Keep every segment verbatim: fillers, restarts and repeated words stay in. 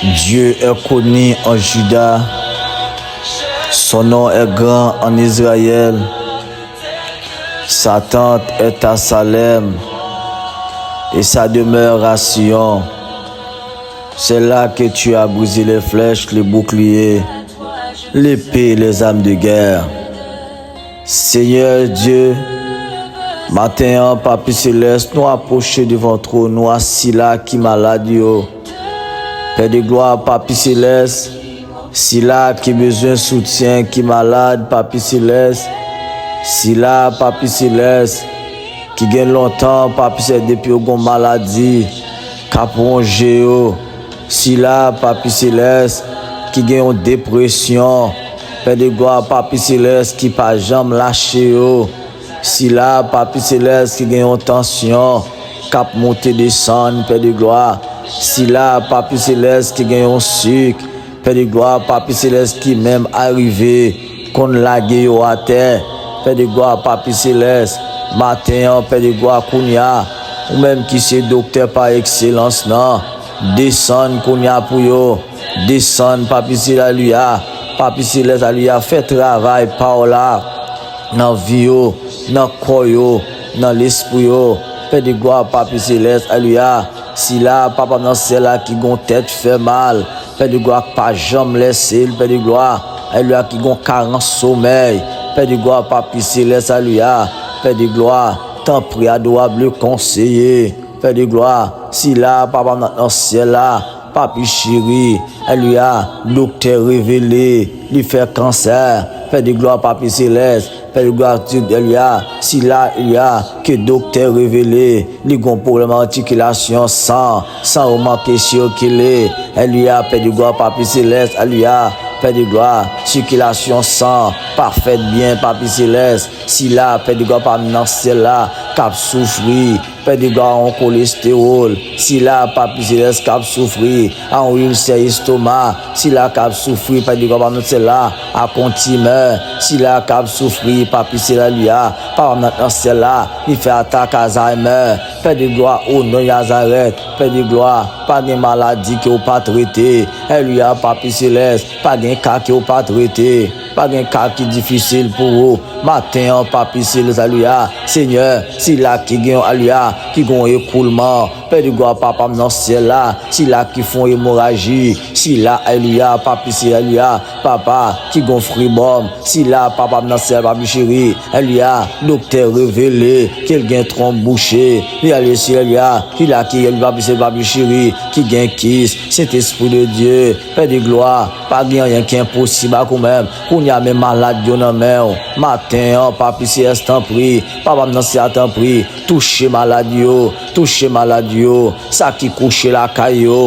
Dieu est connu en Juda, son nom est grand en Israël. Sa tente est à Salem, et sa demeure à Sion. C'est là que tu as brisé les flèches, les boucliers, l'épée, les armes de guerre. Senyè Dye, maten an, Papi Selès, nou apwoche devan twòn ou a sila ki malad yo. Pè de glwa, Papi Selès, sila ki bezwen soutyen, ki malad, Papi Selès, sila, Papi Selès, ki gen lontan, Papi Selès, depi yo gon maladi k ap wonje yo, sila, Papi Selès, ki gen yon depresyon, Pè de glwa, Papi Selès, ki pa janm lache yo, sila, Papi Selès, ki gen yon tansyon k ap monte desann, Pè de glwa, sila, Papi Selès, ki gen yon sik, Pè de glwa, Papi Selès, ki menm arive konn lage yo atè, Pè de glwa, Papi Selès, maten an, Pè de glwa, kounye a, ou menm ki se doktè pa ekselans nan, desann kounye a pou yo, desann, Papi Selès, alelouya, Papi Selès, alelouya, fè travay pa w la nan vi yo, nan kò yo, nan lespri yo, Pè de glwa, Papi Selès, alelouya, sila, Papa m nan syèl la, ki gon tèt fè mal, Pè de glwa, k pa janm lèse l, Pè de glwa, alelouya, ki gon karans somèy, Pè de glwa, Papi Selès, alelouya, Pè de glwa, tanpri, adorab le konseye, Pè de glwa, sila, Papa m nan syèl la, Papi cheri, alelouya, doktè revele, li fè kansè, Pè de glwa, Papi Selès, Pè de glwa, alelouya, sila, alelouya, ke doktè revele, li gon pwoblèm atikilasyon, san, san yo manke sikile, alelouya, Pè de glwa, Papi Selès, alelouya, Pè de glwa, sikilasyon san pa fèt byen, Papi Selès, sila, Pè de glwa, pa nan syèl la, k ap soufri, Pè de glwa, a yon kolestewòl, sila, Papi Selès, k ap soufri, a yon ilsè estoma, sila k ap soufri, Pè de glwa, pa nan syèl la, ak yon timè, sila k ap soufri, Papi Selès, alelouya, Papa m nan syèl la, li fè atak Alzheimer, Pè de glwa, o non Nazarèt, Pè de glwa, pa gen maladi ke w pa trete, alelouya, Papi Selès, pa gen ka ke w pa trete, pa gen ka ki difisil pou ou, maten an, Papi Selès, alelouya, Senyè, sila ki gen yon, alelouya, ki gen yon ekoulman, Pè de glwa, Papa m nan syèl la, sila ki fè yon emoraji, sila, alelouya, Papi Selès, alelouya, Papa, ki gon fribòm, sila, Papa m nan syèl, Papi cheri, alelouya, doktè revele, ke l gen twonb bouche, li ale si, alelouya, sila ki, alelouya, Papi Selès, Papi cheri, ki gen kis, Sentespri de Dye, Pè de glwa, pa gen anyen ki enposib ak ou menm, kounye a men malad yo nan men w, maten an, Papi Selès, tanpri, Papa m nan syèl la, tanpri, touche malad yo, touche malad yo, sa ki kouche lakay yo.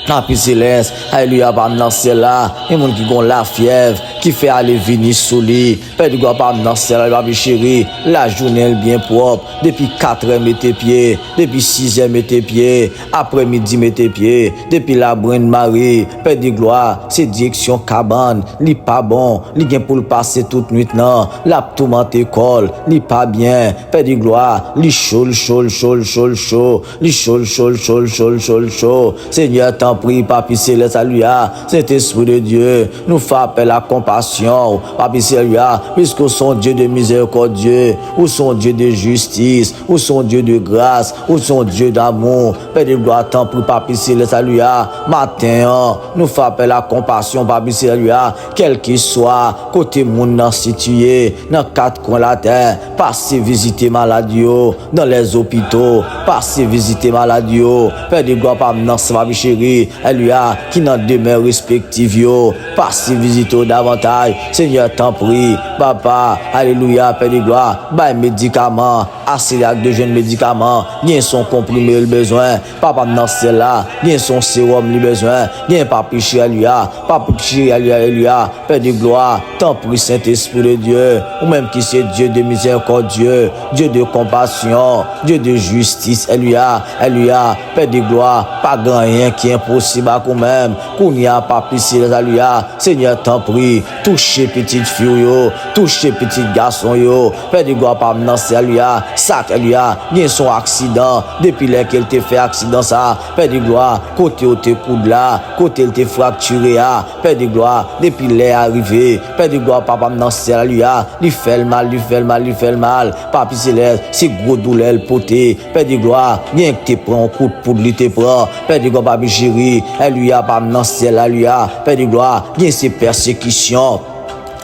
Papi Selès, alelouya, pa nan syèl la, gen moun ki gon lafyèv, ki fè ale vini sou li. Pè de glwa, pa nan syèl la, papi cheri, lajounen l byen pwòp, depi katrè mete pye, depi sizè mete pye, aprèmidi mete pye, depi labrenn mare, Pè de glwa, se direksyon kabann, li pa bon, li gen pou l pase tout nwit lan, l ap toumante kò l, li pa byen, Pè de glwa, li cho, l cho, l cho, l cho, l cho, li cho, l cho, l cho, l cho, l cho, l cho. Senyè, tanpri, Papi Selès, alelouya, Sentespri de Dye, nou fè apèl a konpasyon w, Papi Selès, alelouya, piske w se yon Dye de mizèrikòdye, ou se yon Dye de jistis, ou se yon Dye de gras, ou se yon Dye damou. Pè de glwa, tanpri, Papi Selès, alelouya, maten an, nou fè apèl a konpasyon, Papi Selès, alelouya, kèlkeswa kote moun nan sitiye, nan kat kwen latè, pase vizite malad yo, dans les hôpitaux, pase vizite malad yo, Pè de glwa, pa nan syèl, Papi cheri, alelouya, ki nan demè respektif yo, pase vizite yo davantaj, Senyè, tanpri, Papa, alelouya, Pè de glwa, bay medikaman, asire ak de jwenn medikaman, gen se yon konprime l bezwen, Papa m nan syèl la, gen se yon sewòm li bezwen, gen Papi cheri, alelouya, Papi cheri, alelouya, alelouya, Pè de glwa, tanpri, Sentespri de Dye, ou menm ki se Dye de mizèrikòdye, Dye de konpasyon, Dye de jistis, alelouya, alelouya, Pè de glwa, pa gen anyen ki enposib ak ou menm, kounye a, Papi Selès, alelouya, Senyè, tanpri, Touche pitit fi w yo, touche pitit gason yo. Pè de glwa pa m nan syèl li a, sa k li a, gen son aksidan. Depi lè ke l te fè aksidan sa, Pè de glwa, kote yo te koud la, kote l te fraktire a, Pè de glwa, depi lè a rive, Pè de glwa, papa m nan syèl li a, li fè l mal, li fè l mal, li fè l mal. Papi Selès, se gwo doulè l pote. Pè de glwa, gen k te pran yon kout poud li te pran. Pè de glwa, papi cheri, èlwiya, pa m nan syèl la, èlwiya. Pè de glwa, gen se pèsekisyon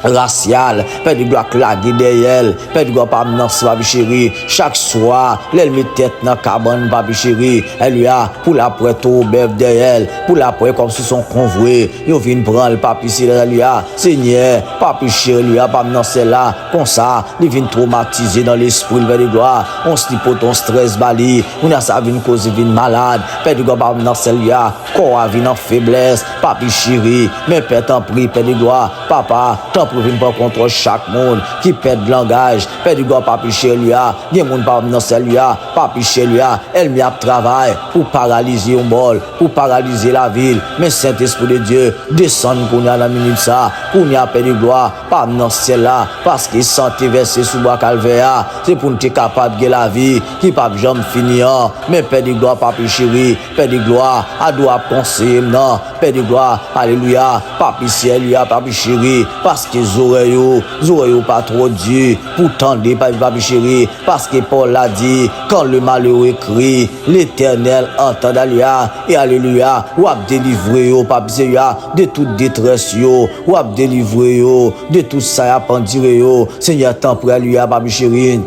rasyal, Pè de glwa k lage dèyè l, Pè de glwa pa m nan syèl, papi cheri, chak swa, lè l met tèt nan kabann, papi cheri, èlwiya, pou l ap wè towo bèf dèyè l, pou l ap wè kòmsi se yon konvwe, yo vin pran l, papi cheri, èlwiya, Senyè, papi cheri, èlwiya, pa m nan syèl la, konsa, li vin twomatize nan lespri l, Pè de glwa, yon slipote, yon strès ba li, kounye a sa vin koze vin malad, Pè de glwa pa m nan syèl, èlwiya, kò a vin an feblès, papi cheri, men Pè tanpri, Pè de glwa, papa, tanpri vin pran kontwòl chak moun ki pèd langaj, Pè de glwa, papi cheri, èlwiya, gen moun pa m nan syèl, èlwiya, papi cheri, èlwiya, ènmi ap travay pou paralize yon bòl, pou paralize lavi l, men Sentespri de Dye, desann kounye a nan minit sa, kounye a Pè de glwa, pa m nan syèl la, paske san te vèse sou bwa Kalvè a, se pou n te kapab gen lavi ki p ap janm fini an, men Pè de glwa, papi cheri, Pè de glwa, a dwe ap konseye m nan. Pè de glwa, alelouya, papi syèl, alelouya, papi cheri, paske zòrèy ou, zòrèy ou pa twò di pou tande, papi, papi cheri, paske pawòl la di, quand le malheureux crie, l'Éternel entend, alelouya, e alelouya, w ap delivre yo, papi, alelouya, de tout detrès yo, w ap delivre yo de tout sa y ap andire yo, Senyè, tanpri, alelouya, papi cheri.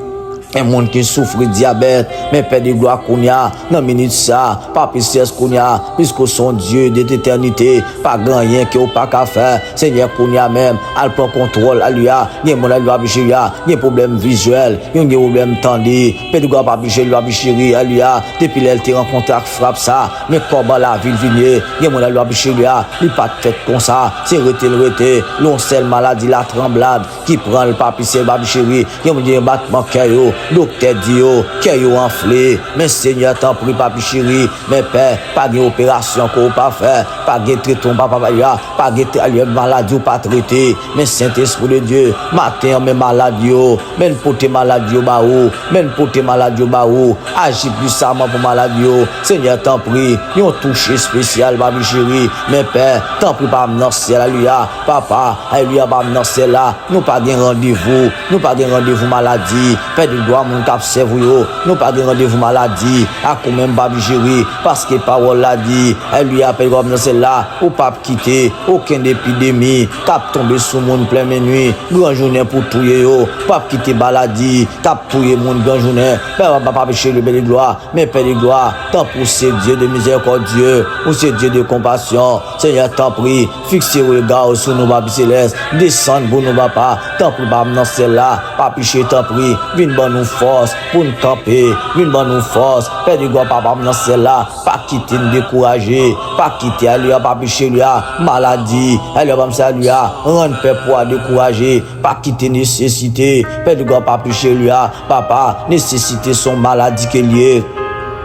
Gen moun ki soufri dyabèt, men Pè de glwa kounye a, nan minit sa, papi syèl kounye a, piske w se yon Dye de letènite, pa gen anyen ke w pa ka fè. Senyè, kounye a menm, al pran kontwòl, alelouya. Gen moun, alelouya, papi cheri, gen pwoblèm vizyèl, gen, gen pwoblèm tande. Pè de glwa, papi cheri, papi cheri, alelouya. Depi lè l te rankontre ak frap sa, men kòman lavi l vin ye. Gen moun, alelouya, papi cheri, li pa t fèt konsa. Se rete l rete, l yon sèl maladi, latranblad ki pran l, papi syèl, papi cheri. Gen moun gen batman kè yo, doktè di yo, kè yo anfle. Men Senyè, tanpri, papi cheri, men Pè, pa gen operasyon ke w pa fè, pa gen tretman, papa, pa gen, pa gen maladi w pa trete. Men Sentespri de Dye, maten an, men malad yo, men pote malad yo ba ou, men pote malad yo ba ou. Aji pwisaman pou malad yo. Senyè, tanpri, yon touch espesyal, papi cheri. Men Pè, tanpri, pa m nan syèl, alelouya. Papa, alelouya, pa m nan syèl la. Nou pa gen randevou. Nou pa gen randevou maladi. Pè de glwa, moun k ap sèvi w yo. Nou pa gen randevou maladi ak ou menm, papi cheri. Paske pawòl la di, alelouya, Pè de glwa, pa m nan syèl la. Ou p ap kite okenn epidemi k ap tonbe sou moun plen menwi, gran jounen pou touye yo. P ap kite maladi k ap touye moun gran jounen. Pè, papa, papi cheri, Pè de glwa. Men Pè de glwa, tanpri w se Dye de mizèrikòdye, ou se Dye de konpasyon. Senyè, tanpri, fikse rega w sou nou, papi selès. Desann pou nou, papa. Tanpri, pa m nan syèl la. Papi cheri, tanpri, vin ban nou fòs pou n kanpe. Vin ban nou fòs. Pè de glwa, papa m nan syèl la. Pa kite n dekouraje. Pa kite, alelouya, papi cheri, alelouya, maladi, alelouya, pa m sa, alelouya, rann pèp ou a dekouraje. Pa kite nesesite, Pè de glwa, papi cheri, alelouya, papa, nesesite se yon maladi ke l ye.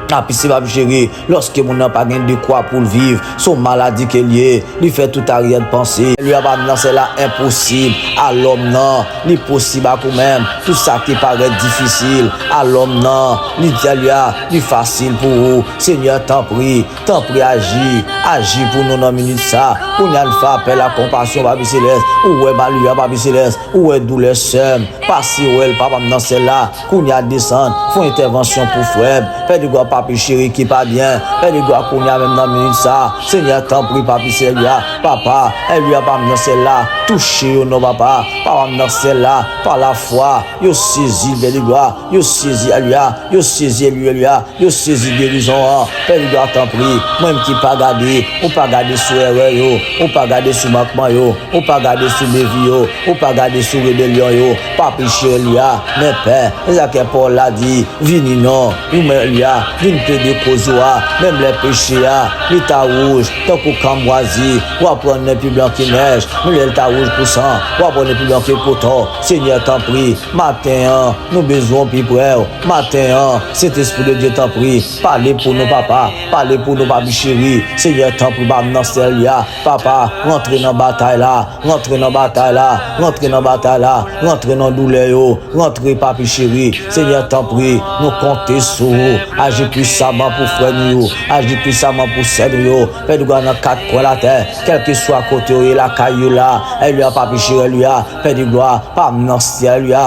Papi, se papi cheri, lòske moun nan pa gen dekwa pou l viv, se yon maladi ke l ye. Li fè tout aryè panse. Alelouya, pa m nan syèl la, enposib a lòm nan, li posib ak ou menm. Tout sa ki parèt difisil a lòm nan, li di, alelouya, li fasil pou ou. Senyè, tanpri, tanpri aji, aji pou nou nan minit sa. Kounye a n fè apèl a konpasyon, papi selès. Ou wè, alelouya, papi selès. Ou wè doulè sè m. Pase wè l, papa m nan syèl la. Kounye a desann, fè yon entèvansyon pou frè m. Pè de glwa, papi cheri ki pa byen. Pè de glwa, kounye a menm nan minit sa. Senyè, tanpri, papi selès, papa, alelouya, pa m nan syèl la. Touche yo non, papa. Papa m nan syèl la, pa lafwa, yo sezi, Pè de glwa, yo sezi, alelouya, yo sezi, alelouya, yo sezi gerizon an. Pè de glwa, tanpri, mwen menm ki pa gade, ou pa gade sou erè yo, ou pa gade sou mankman yo, ou pa gade sou bevi yo, ou pa gade sou rebelyon yo, papi cheri, alelouya, men Pè, e sa ke pawòl la di, vini non, ou menm, alelouya, Vin plede koz ou a, menm lè peche a, li ta wouj, tankou kanmwazi, w ap rann li pi blan ke nèj, menm lè l ta wouj kou san, w ap rann li pi blan ke koton. Senyè, tanpri, maten an, nou bezwen w pi pre w. Maten an, Sentespri de Dye, tanpri, pale pou nou, papa, pale pou nou, papi cheri. Senyè, tanpri, pa m nan syèl li a, papa, rantre nan batay la, rantre nan batay la, rantre nan batay la, rantre nan doulè yo, rantre, papi cheri. Senyè, tanpri, nou konte sou ou. Aji pwisaman pou frè nou yo, aji pwisaman pou sè nou yo, Pè de glwa, nan kat kwen latè, kèlkeswa kote yo ye, lakay yo la, alelouya, papi cheri, alelouya, Pè de glwa, pa m nan syèl, alelouya.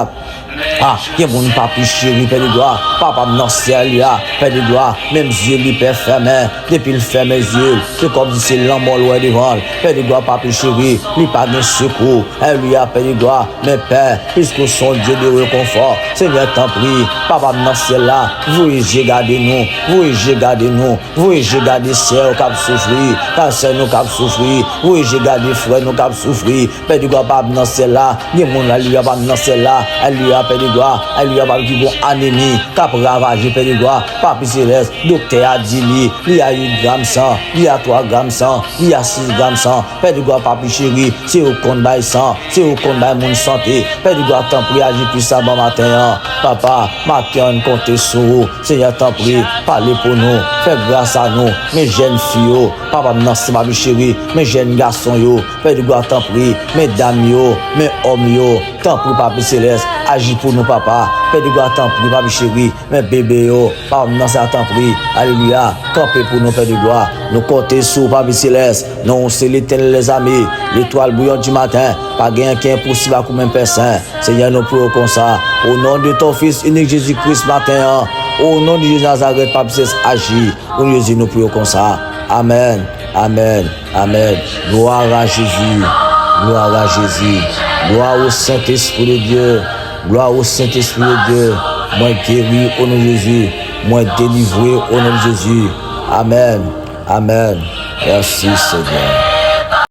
Ah, gen moun, papi cheri, Pè de glwa, papa m nan syèl, alelouya, Pè de glwa, menm zye li pè fèmen, depi l fèmen zye l, se kòmsi se lanmò l wè devan l, Pè de glwa, papi cheri, li pa gen sekou, alelouya, Pè de glwa, men Pè, piske w se yon Dye de rekonfò, Senyè, tanpri, papa m nan syèl la, voye je gade nou, voye je gade nou, voye je gade sè yo k ap soufri, gade sè nou k ap soufri, voye je gade frè nou k ap soufri, Pè de glwa, papa m nan syèl la, gen moun, alelouya, papa m nan syèl la, alelouya, Pè de glwa, alelouya, papa ki gon anemi k ap ravaje, Pè de glwa, papi selès, doktè a di li, li a uit gram san, li a twa gram san, li a sis gram san, Pè de glwa, papi cheri, se ou k konn bay san, se ou k konn bay moun sante, Pè de glwa, tanpri, aji pwisaman maten an, papa, maten an, n konte sou ou, Senyè, tanpri, pale pou nou, fè gras a nou, men jèn fi yo, papa m nan syèl, papi cheri, men jèn gason yo, Pè de glwa, tanpri, men dam yo, men òm yo, tanpri, papi selès, aji pou nou, papa, Pè de glwa, tanpri, papi cheri, men bebe yo, papa m nan syèl, tanpri, alelouya, kanpe pou nou, Pè de glwa, nou konte sou ou, papi selès, non w se Letènèl dèzame, letwal bwiyan di maten, pa gen anyen ki enposib ak ou menm, Pè sen. Senyè, nou priye w konsa. O non de ton Fis inik Jezi Kris maten an. O non de Jezi Nazarèt, papi selès, aji. O non de Jezi, nou priye w konsa. Amèn. Amèn. Amèn. Glwa a Jezi. Glwa a Jezi. Glwa o Sentespri de Dye. Glwa o Sentespri de Dye. Mwen geri o non de Jezi. Mwen delivre o non de Jezi. Amèn. Amèn. Mèsi, Senyè.